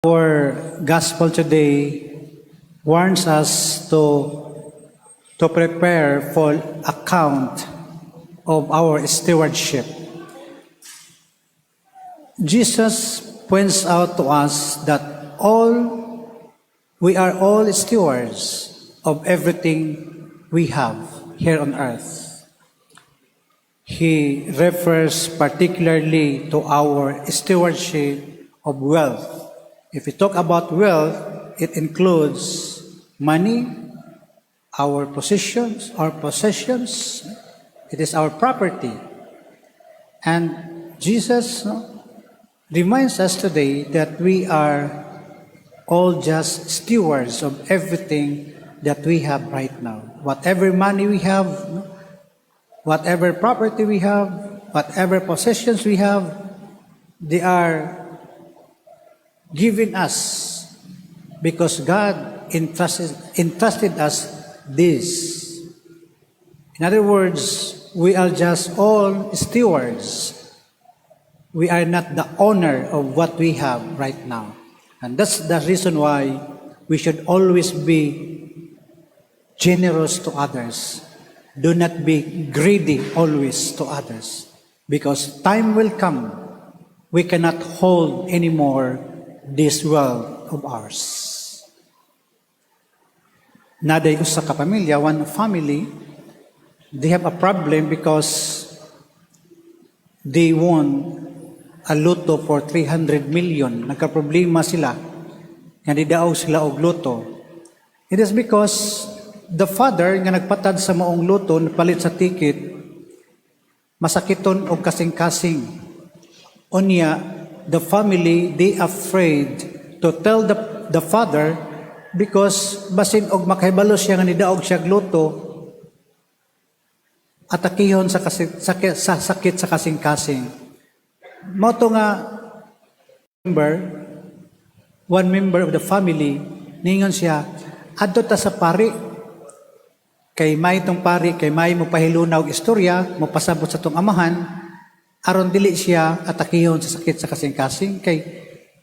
Our gospel today warns us to prepare for account of our stewardship. Jesus points out to us that we are all stewards of everything we have here on earth. He refers particularly to our stewardship of wealth. If we talk about wealth, it includes money, our possessions, it is our property. And Jesus reminds us today that we are all just stewards of everything that we have right now. Whatever money we have, whatever property we have, whatever possessions we have, they are given us because God entrusted us this. In other words, we are just all stewards. We are not the owner of what we have right now. And that's the reason why we should always be generous to others. Do not be greedy always to others. Because time will come, we cannot hold anymore this wealth of ours. Naday usa ka pamilya, one family, they have a problem because they won a loto for 300 million. Nagka-problema sila. Nga didaog sila og loto. It is because the father nga nagpatad sa maong loto, palit sa ticket, masakiton og kasing-kasing. Unya, the family, they afraid to tell the father because basin og makahibalo siya nga nidaog siya loto, atakihon sa sakit sa kasing-kasing. Moto nga one member of the family, ningon siya, adto ta sa pari. Kay may tong pari, kay may mo pahilunaw istorya, mo pasabot sa tong amahan, aron dili siya atakihon sa sakit sa kasing-kasing. Kay,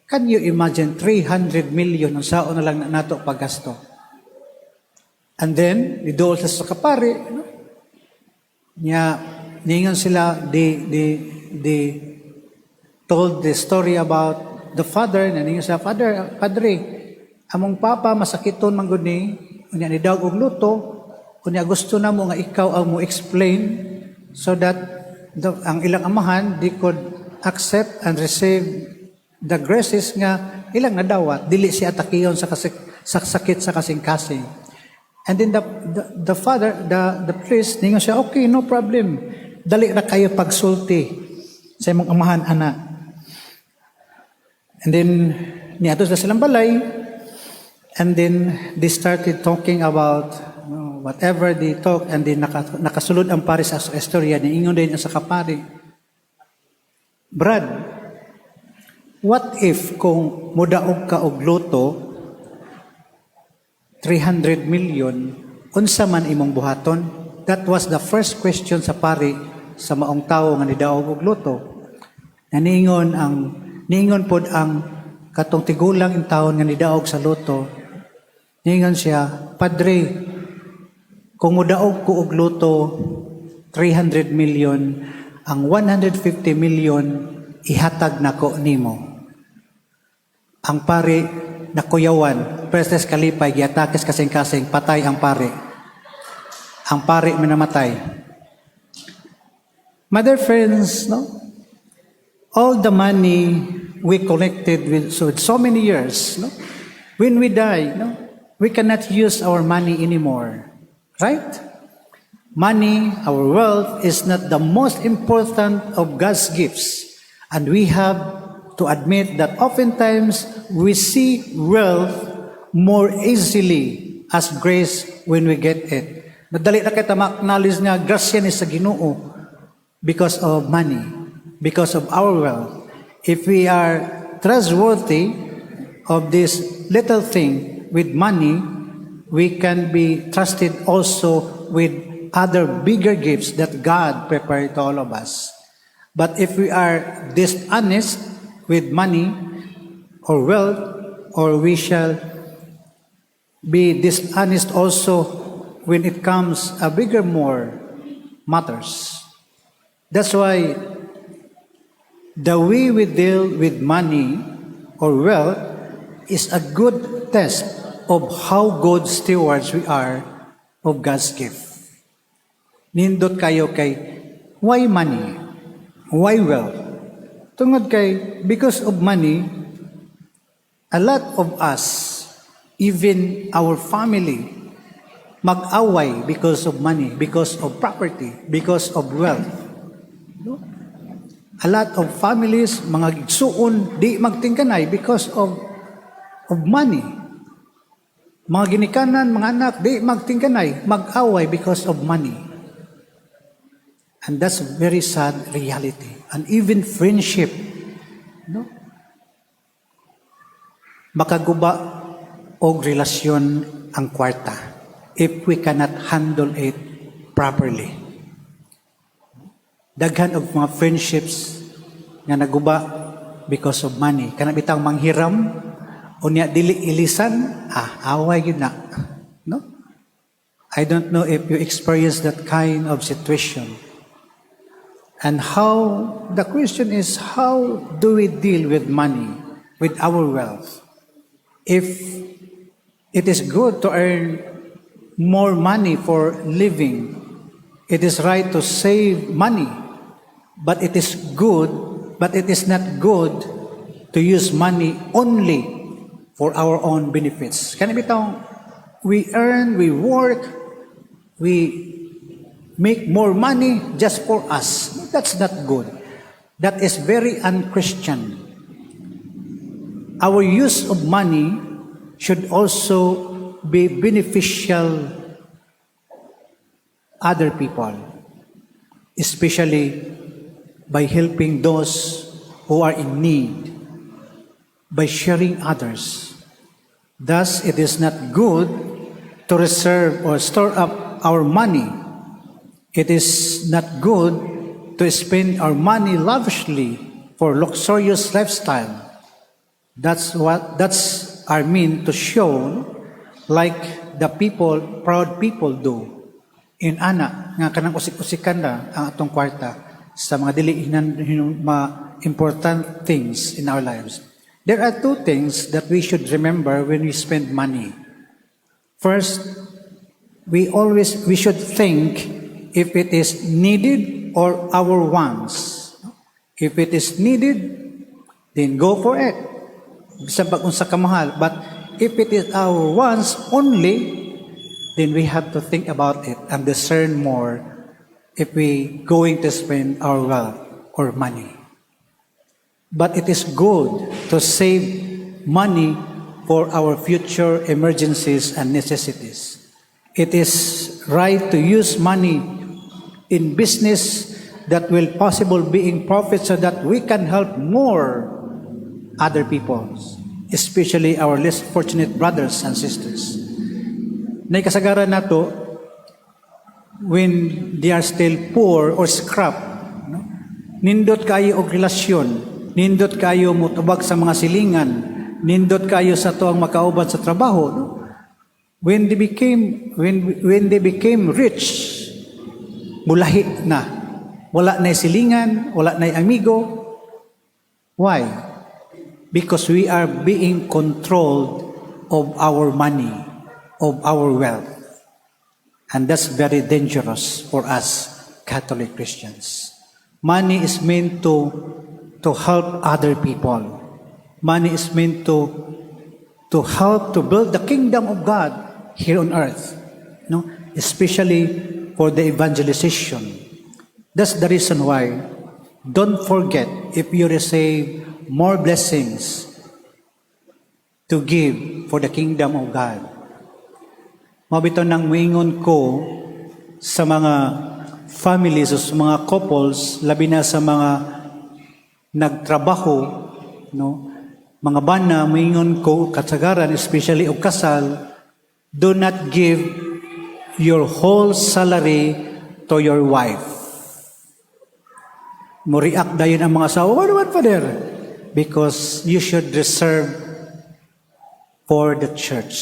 can you imagine 300 million ang saon na lang nato paggasto? And then, idol sa kapari, niya, ningon sila, they told the story about the father, na ningon sa padre, among papa masakiton man gud ni, unya ni daog og luto, unya gusto na mo nga ikaw ang mo explain so that ang ilang amahan they could accept and receive the graces nga ilang nadawat, dili siya atakiyon sa sakit sa kasing-kasing. And then the father, the priest, ningon siya, okay, no problem, dali ra kayo pagsulti sa imong amahan ana. And then niadto na silang balay, and then they started talking about whatever they talk, and then nakasulod ang pari sa istorya, niingon din sa kapari, Brad, what if kung mudaog ka og loto, 300 million, unsa man imong buhaton? That was the first question sa pari sa maong tawo nga nidaog og loto. Niingon pod ang katong tigulang in taon nga nidaog sa loto. Niingon siya, Padre, kung mudaog ko og loto 300 million, ang 150 million ihatag nako nimo. Ang pari nakuyawan, prestes kalipay, giatakes kasing-kasing, patay ang pari. Ang pari minamatay. Mother friends, all the money we collected with so many years, when we die, we cannot use our money anymore. Right? Money, our wealth, is not the most important of God's gifts. And we have to admit that oftentimes we see wealth more easily as grace when we get it. Madali na kita ma-acknowledge nga grasya ni sa Ginoo because of money, because of our wealth. If we are trustworthy of this little thing with money, we can be trusted also with other bigger gifts that God prepared to all of us. But if we are dishonest with money or wealth, or we shall be dishonest also when it comes a bigger more matters. That's why the way we deal with money or wealth is a good test of how good stewards we are of God's gift. Nindot kayo kay, why money? Why wealth? Tungod kay, because of money, a lot of us, even our family, mag-away because of money, because of property, because of wealth. No? A lot of families, mga igsuon, di magtingkanay because of money. Mga ginikanan, mga anak, di magtingkanay, mag-away because of money. And that's a very sad reality. And even friendship, no? Makaguba og relasyon ang kwarta if we cannot handle it properly. Daghan og mga friendships nga naguba because of money. Kana bitang manghiram, unya dili ilisan, away yun na. No? I don't know if you experience that kind of situation. And the question is, how do we deal with money, with our wealth? If it is good to earn more money for living, it is right to save money, but it is not good to use money only for our own benefits. Kana bitaw, we earn, we work, we make more money just for us. That's not good. That is very unchristian. Our use of money should also be beneficial other people, especially by helping those who are in need, by sharing others. Thus, it is not good to reserve or store up our money. It is not good to spend our money lavishly for luxurious lifestyle. That's our mean to show like the proud people do. In ana, nga kanang usik-usikan na ang atong kwarta sa mga dili mga important things in our lives. There are two things that we should remember when we spend money. First, we should think if it is needed or our wants. If it is needed, then go for it. Bisan pag unsa ka mahal. But if it is our wants only, then we have to think about it and discern more if we going to spend our wealth or money. But it is good to save money for our future emergencies and necessities. It is right to use money in business that will possible be in profit so that we can help more other people, especially our less fortunate brothers and sisters. Naikasagaran nato when they are still poor or scrap, no? Nindot kayo og relasyon, nindot kayo mutubag sa mga silingan, nindot kayo sa tuang makauban sa trabaho, no? When they became rich, mulahi na. Wala na'y silingan, wala na'y amigo. Why? Because we are being controlled of our money, of our wealth. And that's very dangerous for us Catholic Christians. Money is meant to help other people. Money is meant to help to build the kingdom of God here on earth. No? Especially for the evangelization. That's the reason why, don't forget, if you receive more blessings, to give for the kingdom of God. Mabito nang moingon ko sa mga families o sa mga couples, labi na sa mga nagtrabaho, no? Mga bana, moingon ko, kasagaran, especially o kasal, do not give your whole salary to your wife. Mo-react dayon ang mga asawa, what, Father? Because you should reserve for the church.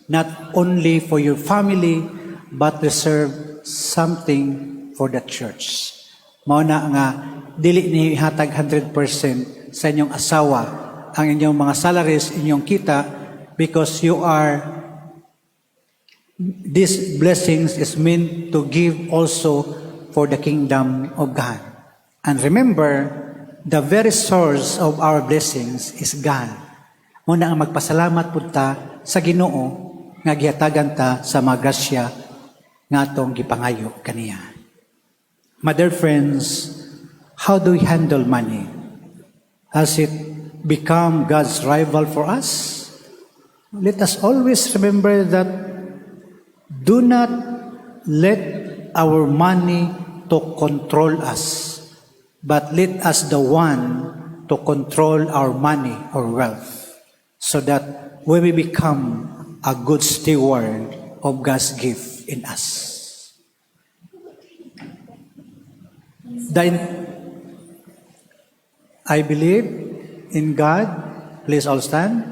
Not only for your family, but reserve something for the church. Mao na nga, dili ni ihatag 100% sa inyong asawa ang inyong mga salaries, inyong kita, because these blessings is meant to give also for the kingdom of God. And remember, the very source of our blessings is God. Muna ang magpasalamat punta sa Ginoo nga gihatagan ta sa mga grasya nga atong gipangayo kaniya. My dear friends, how do we handle money? Has it become God's rival for us? Let us always remember that do not let our money to control us, but let us the one to control our money or wealth, so that we may become a good steward of God's gift in us. I believe in God. Please all stand.